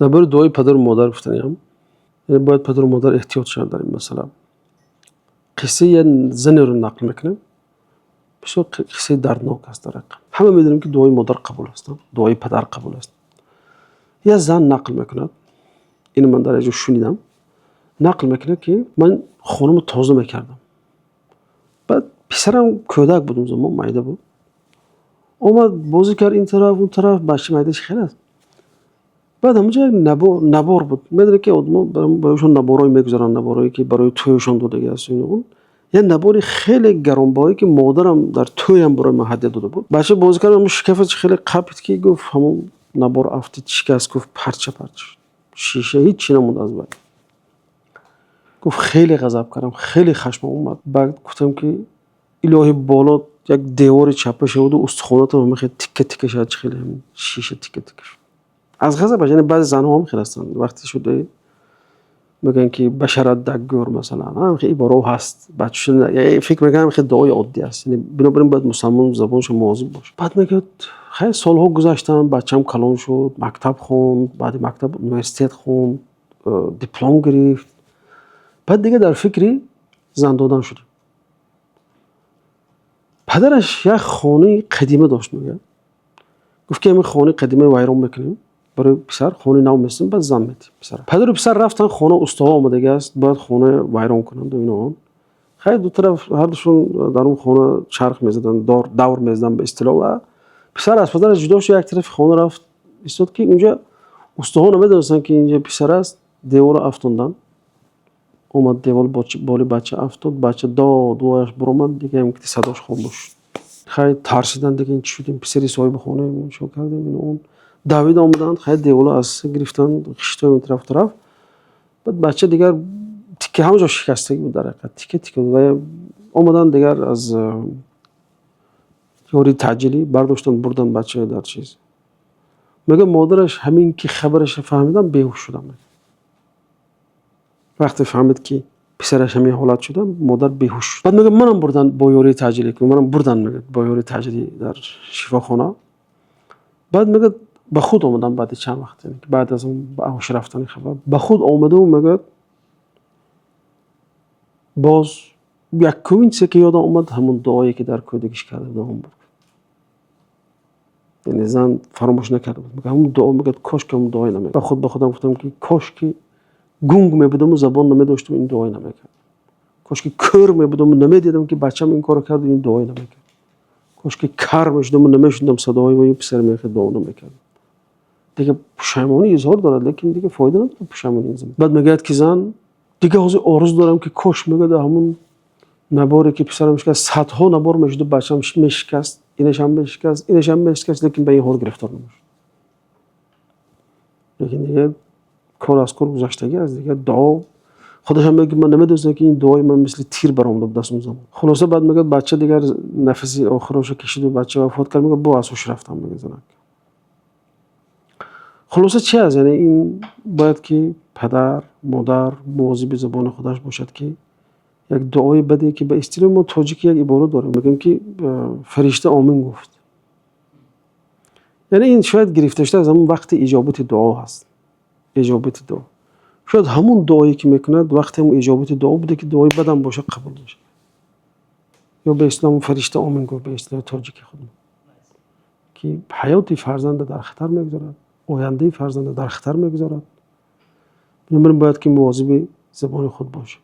Дар бораи дуои падару модар гуфтаниам, яъне бояд падару модар эҳтиёт шаванд дар ин масъала. Қиссаи як занеро нақл мекунем, бисёр қиссаи дарднок аст. Дар ҳақиқат ҳама медонем, ки дуои модар қабул аст, дуои падар қабул аст. Як зан нақл мекунад, инро ман дар як ҷо шунидам, нақл мекунад, ки ман хонамо тоза мекардам. Баъд писарам кӯдак буд, он замон майда буд, омад, бозӣ кард ин тараф, он тараф. Бача майда чӣ хел аст. Баъд ҳамонҷо як навор буд. Медонед, ки одамо барояшон наворҳое мегузоранд, наворҳое, ки барои тӯяшон додагӣ аст. Он як навори хеле гаронбаҳое, ки модарам дар тӯям барои ман ҳадя дода буд. Бача бозӣ кард, ҳамон шикафаш хеле қапид, ки гуфт, ҳамон навор афтид, шикаст, гуфт, парча парча шуд, шиша ҳичи намонд аз вай. Гуфт, хеле ғазаб кардам, хеле хашмам омад. Баъд гуфтам, ки илоҳи боло як девори чапа шаваду устухонатам ҳама хел тикка тикка шавад, чӣ хеле шиша тикка тикка шуд аз ғазабаш. Яъне баъзе занҳо ҳам хел ҳастанд, вақте шуда мегӯянд, ки башарат даггӯр, масалан, ҳам хел ибораҳо ҳаст. Фикр мекунам, хел дуои оддӣ аст. Бинобар ин бояд мусалмон забонашо мувозиб бошад. Баъд мегӯяд, хайр, солҳо гузаштанд, бачаам калон шуд, мактаб хонд, баъди мактаб университет хонд, диплом гирифт. Баъд дига дар фикри зан додан шудем. Падараш як хонаи қадима дошт. Мегӯяд, гуфт, ки ҳамин хонаи қадима вайрон мекунем, барои писар хонаи нав месозем, баъд зан медиҳем писара. Падару писар рафтанд хона, устоҳо омадагӣ аст, бояд хона вайрон кунанд ино он. Хайр, ду тараф ҳардушон дар он хона чарх мезаданд, давр мезаданд ба истилоҳ. Ва писар аз падараш ҷудо шуд, як тарафи хона рафт истод, ки унҷа устоҳо намедонистанд, ки инҷа писар аст. Деворро афтонданд, омад, девор боли бача афтод, бача дод вояш баромад, дига садош хомӯш шуд. Хайр, тарсиданд дига, ин чӣ шуд, ин писари соҳиби хона чо кардем, ин он. Давида омаданд, хайр, деворро аз гирифтанд, хиштои ин тараф тараф. Баъд бача дигар тикка, ҳама ҷо шикастагӣ буд, дар ҳақиқат тикка тикка буд. Ва омаданд, дигар аз ёрии таъҷилӣ бардоштанд, бурданд бачаро дар чиз. Мегӯяд, модараш ҳамин ки хабарашро фаҳмидам, беҳуш шудам. Вақте фаҳмид, ки писараш ҳамин ҳолат шуда, модар беҳуш шуд. Баъд мегӯяд, манам бурданд бо ёрии таъҷилӣ, манам бурданд, мегӯяд, бо ёрии таъҷилӣ дар шифохона. Баъд мегӯяд, ба худ омадам баъди чанд вақт, баъд аз он ба ҳуш рафтани хабар ба худ омадаму, мегӯяд, боз якумин чизе, ки ёдам омад, ҳамон дуое, ки дар кӯдакиш карда будам, ҳамон буд. Яъне зан фаромӯш накарда буд ҳамон дуо. Мегӯяд, кош ки ҳамон дуое намекард. Ба худ ба худам гуфтам, ки кош ки гунг мебудаму забон намедоштам, ин дуое намекардам. Кош ки кӯр мебудаму намедидам, ки бачам ин корро карду, ин дуое намекард. Кош ки кар мешудаму намешунидам садоҳои ва писарам дуо намекардам. Дига пушаймонӣ изҳор дорад, лекин дига фоида надорад пушаймонӣ ин замон. Баъд мегӯяд, ки зан дига ҳозир орзу дорам, ки кош, мегӯяд, ҳамун наворе, ки писарам шикаст, садҳо навор мешуду бачам мешикаст, инашам мешикаст, инашам мешикаст, лекин ба ин ҳол гирифтор намешуд. Лекин дига кор аз кор гузаштагӣ аст. Дига дуо худашам мегӯяд, ман намедонистам, ки ин дуои ман мисли тир баромада буд аз он замон. Хулоса, баъд мегӯяд, бача дигар нафаси охирошо кашиду бача вафот кард. Мегӯяд, бо аз ҳуш рафтам, мегӯяд занак. Хулоса чи аст? Яъне ин бояд, ки падар модар мувозиби забони худаш бошад, ки як дуои баде, ки ба истилоҳи мо тоҷикӣ як ибора дорем, мегӯем, ки фаришта омин гуфт. Яъне ин шояд гирифта шуда аз ҳамон вақти иҷобати дуо ҳаст. Иҷобати дуо, шояд ҳамон дуое, ки мекунад, вақти ҳамон иҷобати дуо буде, ки дуои бадам бошад, қабул мешавад. Ё ба истилоҳ фаришта омин гуфт, ба истилоҳи тоҷики худмон, ки ҳаёти фарзанда дар хатар мегузорад, ояндаи фарзанда дар хатар мегузорад. Бинобар ин бояд, ки мувозиби забони худ бошем.